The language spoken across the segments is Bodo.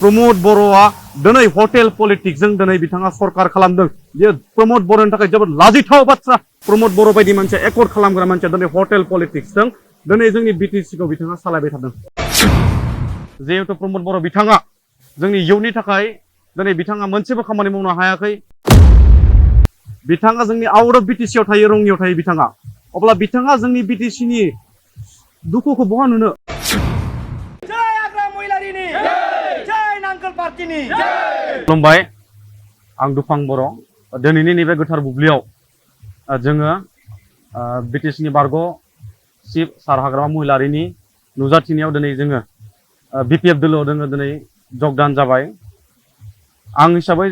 प्रमोद बर'आ दिनै हटेल पलिटिक्सजों दिनै बिथाङा सरकार खालामदों। बेयो प्रमोद बर'नि थाखाय जोबोद लाजिथाव बाथ्रा। प्रमोद बर' बायदि मानसिया एकर्ड खालामग्रा मानसिया दिनै हटेल पलिटिक्सजों दिनै जोंनि बिटिसिखौ बिथाङा सालायबाय थादों। जिहेतु प्रमोद बर' बिथाङा जोंनि इयुननि थाखाय दिनै बिथाङा मोनसेबो खामानि मावनो हायाखै। बिथाङा जोंनि आउट अफ बिटिसिआव थायो, रङियाव थायो बिथाङा। अब्ला बिथाङा जोंनि बिटिसिनि दुखुखौ बहा नुनो? खुलुमबाय, आं दुफां बर'। दिनैनि नैबे गोथार बुब्लियाव जोङो बिटिसिनि बारग' चिफ सार हाग्रामा महिलारिनि नुजाथिनायाव दिनै जोङो बिपिएफ दोलोआव जोङो दिनै जगदान जाबाय। आं हिसाबै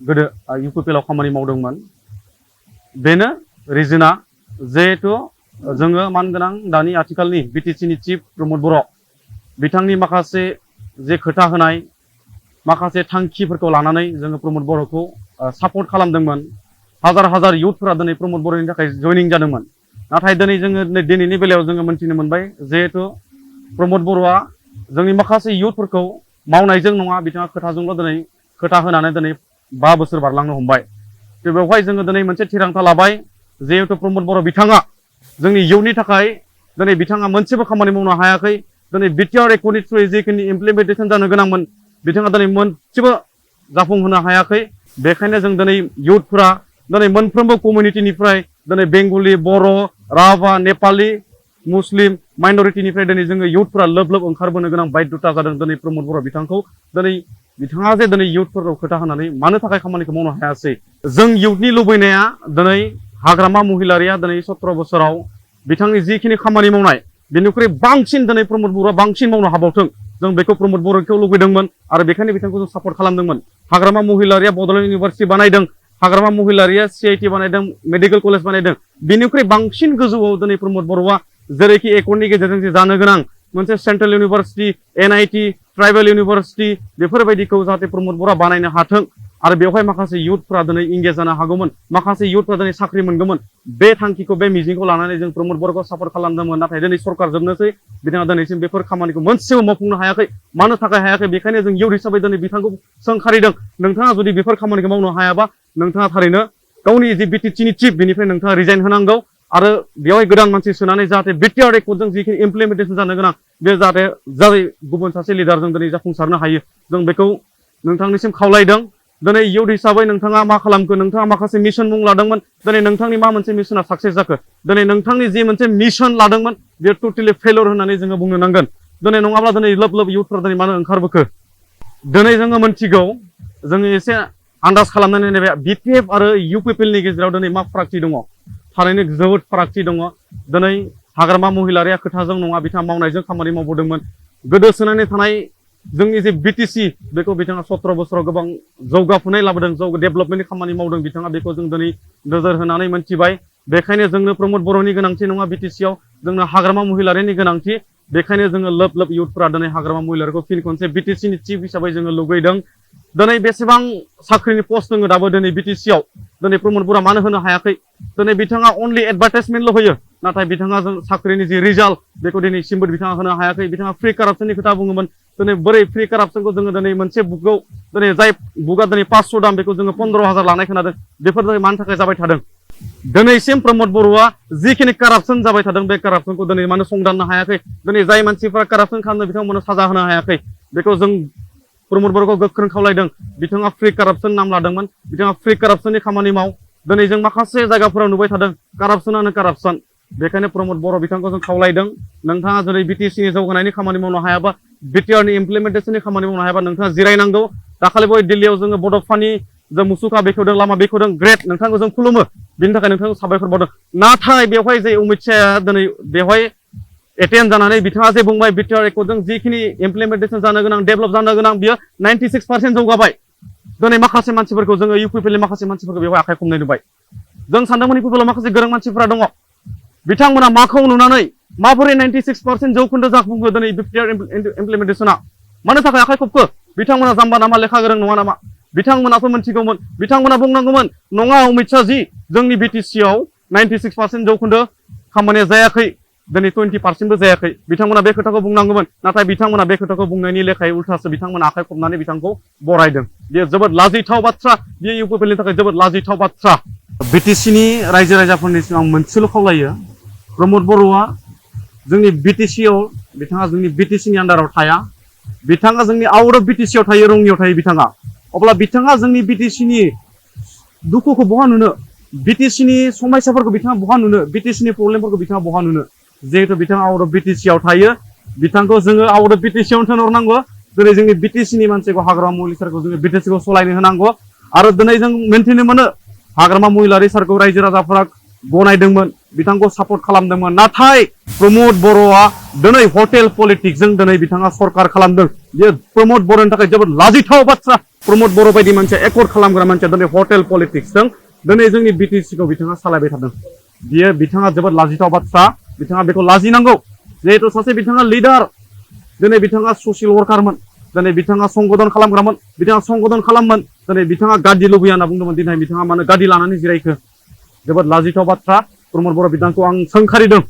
गोदो इउपिपिएलआव खामानि मावदोंमोन। बेनो रिजोना, जिहेतु जोङो मानगोनां दानि आथिखालनि बिटिसिनि चिफ प्रमोद बर' बिथांनि माखासे जे खोथा होनाय माखासे थांखिफोरखौ लानानै जोङो प्रमोद बर'खौ सापर्ट खालामदोंमोन। हाजार हाजार इयुथफोरा दिनै प्रमोद बर'नि थाखाय जयनिं जादोंमोन। नाथाय दिनै जोङो दिनैनि बेलायाव जोङो मोनथिनो मोनबाय, जिहेतु प्रमोद बर'आ जोंनि माखासे इयुथफोरखौ मावनायजों नङा, बिथाङा खोथाजोंल' दिनै खोथा होनानै दिनै 5 बोसोर बारलांनो हमबाय। बेवहाय जोङो दिनै मोनसे थिरांथा लाबाय, जिहेतु प्रमोद बर' बिथाङा जोंनि इयुननि थाखाय दिनै बिथाङा मोनसेबो खामानि मावनो हायाखै। दिनै बिटिआर एकर्डनि थ्रुयै जिखिनि इमप्लिमेन्टेसन जानो गोनांमोन बिथाङा दिनै मोनसेबो जाफुंहोनो हायाखै। बेखायनो जों दिनै इयुथफोरा दिनै मोनफ्रोमबो कमिउनिटिनिफ्राय दिनै बेंगलि, बर', राभा, नेपालि, मुस्लिम माइनरिटिनिफ्राय दिनै जोङो इयुथफोरा लोब लोब ओंखारबोनो गोनां बायध'ता जादों। दिनै प्रमोद बर' बिथांखौ दिनै बिथाङा जे दिनै इयुथफोरखौ खोथा होनानै मानो थाखाय खामानिखौ मावनो हायासै? जों इयुथनि लुबैनाया दिनै हाग्रामा महिलारिया दिनै 17 बोसोराव बिथांनि जिखिनि खामानि मावनाय बेनिख्रुइ बांसिन दिनै प्रमोद बर'आ बांसिन मावनो हाबावथों। जों बेखौ प्रमोद बर'खौ लुबैदोंमोन आरो बेखायनो बिथांखौ जों सापर्ट खालामदोंमोन। हाग्रामा महिलारिया बड'लेण्ड इउनिभारसिटि बानायदों, हाग्रामा महिलारिया CIT बानायदों, मेडिकेल कलेज बानायदों। बेनिख्रुइ बांसिन गोजौआव दिनै प्रमोद बर'आ जेरैखि एकर्डनि गेजेरजों जे जानो गोनां मोनसे central university, NIT, tribal university बेफोरबायदिखौ जाहाथे प्रमोद बर'आ बानायनो हाथों आरो बेवहाय माखासे इयुथफ्रा दिनै इंगेज जानो हागौमोन, माखासे इयुथफ्रा दिनै साख्रि मोनगौमोन। बे थांखिखौ, बे मिजिंखौ लानानै जों प्रमोद बर'खौ सापर्ट खालामदोंमोन। नाथाय दिनै सरकार जोबनोसै, बिथाङा दिनैसिम बेफोर खामानिखौ मोनसेबो मावफुंनो हायाखै। मानो थाखाय हायाखै? बेखायनो जों इयुथ हिसाबै दिनै बिथांखौ सोंखारिदों, नोंथाङा जुदि बेफोर खामानिखौ मावनो हायाबा नोंथाङा थारैनो गावनि जि बिटिसिनि चिफ बेनिफ्राय नोंथाङा रिजाइन होनांगौ आरो बेवहाय गोदान मानसि सोनानै जाहाथे बिटिआर एकर्डजों जिखिनि इमप्लिमेन्टेसन जानो गोनां बे जाहाथे गुबुन सासे लिडारजों दिनै जाफुंसारनो हायो। जों बेखौ नोंथांनिसिम खावलायदों। दिनै इयुथ हिसाबै नोंथाङा मा खालामखो? नोंथाङा माखासे मिशन मुं लादोंमोन। दिनै नोंथांनि मा मोनसे मिशना साक्सेस जाखो? दिनै नोंथांनि जि मोनसे मिशन लादोंमोन बेयो टटेलि फेलर होननानै जोङो बुंनो नांगोन। दिनै नङाब्ला दिनै लोब लोब इयुथफोरा दिनै मानो ओंखारबोखो? दिनै जोङो मोनथिगौ, जोङो एसे आन्दाज खालामनानै नायबाय बिपिएफ आरो इउपिपिएलनि गेजेराव दिनै मा फारागथि दङ। थारैनो जोबोद फारागथि दङ। दिनै हाग्रामा महिलारिया खोथाजों नङा, बिथाङा मावनायजों खामानि मावबोदोंमोन। गोदोसोनानै थानाय जोंनि जे बिटिसि बेखौ बिथाङा 17 बोसोराव गोबां जौगाफुनाय लाबोदों, डेभेलपमेन्टनि खामानि मावदों बिथाङा। बेखौ जों दिनै नोजोर होनानै मोनथिबाय। बेखायनो जोंनो प्रमोद बर'नि गोनांथि नङा बिटिसिआव, जोंनो हाग्रामा महिलारिनि गोनांथि। बेखायनो जोङो लोब लोब इयुथफोरा दिनै हाग्रामा महिलारिखौ फिन खनसे बिटिसिनि चिफ हिसाबै जोङो लुगैदों। दिनै बेसेबां साख्रिनि पस्ट दङ दाबो दिनै बिटिसिआव, दिनै प्रमोद बर'आ मानो होनो हायाखै? दिनै बिथाङा अनलि एडभार्टाइजमेन्टल' होयो, नाथाय बिथाङा जों साख्रिनि जि रिजाल्ट बेखौ दिनैसिमबो बिथाङा होनो हायाखै। बिथाङा फ्रि कारापसननि खोथा बुङोमोन। दिनै बोरै फ्रि कारापसनखौ जोङो दिनै मोनसे बुकआव दिनै जाय बुकआ दिनै 500 दाम बेखौ जोङो 15,000 लानाय खोनादों। बेफोर दिनै मानि थाखाय जाबाय थादों? दिनैसिम प्रमोद बर'आ जिखिनि कारापसन जाबाय थादों बे कारापसनखौ दिनै मानो संदाननो हायाखै? दिनै जाय मानसिफ्रा कारापसन खालामदों बिथांमोननो साजा होनो हायाखै। बेखौ जों प्रमोद बर'खौ गोख्रों खावलायदों। बिथाङा फ्रि कारापसन नाम लादोंमोन, बिथाङा फ्रि कारापसननि खामानि माव। दिनै जों माखासे जायगाफोराव नुबाय थादों कारापसनानो कारापसन। बेखायनो प्रमोद बर' बिथांखौ जों खावलायदों, नोंथाङा जुदि बिटिसिनि जौगानायनि खामानि मावनो हायाबा, बिटिआरनि इमप्लिमेन्टेसननि खामानि मावनो हायाबा नोंथाङा जिरायनांगौ। दाखालि बय दिल्लीयाव जोङो बड'फानि जों मुसुखा बेखेवदों, लामा बेखेवदों, ग्रेट, नोंथांखौ जों खुलुमो। बिनि थाखाय नोंथांखौ साबायखर बावदों। नाथाय बेवहाय जे अमित शाहआ दिनै बेवहाय एटेन्ड जानानै बिथाङा जे बुंबाय बिटिआर एकर्डजों जिखिनि इमप्लिमेन्टेसन जानो गोनां, डेभेलप जानो गोनां बियो 96% जौगाबाय। दिनै माखासे मानसिफोरखौ जोङो इउपिपिएलनि माखासे मानसिफोरखौ बेवहाय आखाइ खबनाय नुबाय। जों सानदोंमोन इउपिपिएलआव माखासे गोरों मानसिफोरा दङ। बिथांमोना माखौ नुनानै माबोरै 96% जौखोन्दो जाफुंखो दिनै बिटिआर इमप्लिमेन्टेसना? मानो थाखाय आखाइ खबखो? बिथांमोना जाम्बा नामा, लेखा गोरों नङा नामा? बिथांमोनाथ' मोनथिगौमोन। बिथांमोना बुंनांगौमोन, नङा अमित शाह जी, जोंनि बिटिसिआव 96% जौखोन्दो खामानिया जायाखै। दिनै 20% जायाखै बिथांमोना बे खोथाखौ बुंनांगौमोन नाथाय बिथांमोना बे खोथाखौ बुंनायनि लेखायै उल्थासो बिथांमोना आखाइ खबनानै बिथांखौ बरायदों बेयो जोबोद लाजिथाव बाथ्रा बेयो इउ पि पि एलनि थाखाय जोबोद लाजिथाव बाथ्रा बिटिसिनि रायजो राजाफोरनि सिगां मोनसेल' खावलायो प्रमद बर'आ जोंनि बिटिसिआव बिथाङा जोंनि बिटिसिनि आन्दाराव थाया बिथाङा जोंनि आउट अफ बिटिसिआव थायो रङियाव थायो बिथाङा अब्ला बिथाङा जोंनि बिटिसिनि दुखुखौ बहा नुनो बिटिसिनि समस्याफोरखौ बिथाङा बहा नुनो बिटिसिनि प्रब्लेमफोरखौ बिथाङा बहा नुनो जिहेतु बिथाङा आउट अफ बिटिसिआव थायो बिथांखौ जोङो आउट अफ बिटिसिआवनो थिनहरनांगौ दिनै जोंनि बिटिसिनि मानसिखौ हाग्रामा महिलारि सारखौ जोङो बिटिसिखौ सलायनो होनांगौ आरो दिनै जों मिन्थिनो मोनो हाग्रामा महिलारि सारखौ रायजो राजाफोरा गनायदोंमोन बिथांखौ सापर्ट खालामदोंमोन नाथाय प्रमद बर'आ दिनै हटेल पलिटिक्सजों दिनै बिथाङा सरकार खालामदों बेयो प्रमद बर'नि थाखाय जोबोद लाजिथाव बाथ्रा प्रमद बर' बायदि मानसिया एकर्ड खालामग्रा मानसिया दिनै हटेल पलिटिक्सजों दिनै जोंनि बिटिसिखौ बिथाङा सालायबाय थादों बियो बिथाङा जोबोद लाजिथाव बाथ्रा बिथाङा बेखौ लाजिनांगौ जिहेतु सासे बिथाङा लिडार दिनै बिथाङा ससियेल वर्कारमोन दिनै बिथाङा संगदन खालामग्रामोन बिथाङा संगदन खालाममोन दिनै बिथाङा गादि लुबैया होनना बुंदोंमोन दिनै बिथाङा मानो गादि लानानै जिरायखो जोबोद लाजिथाव बाथ्रा प्रमद बर' बिथांखौ आं सोंखारिदों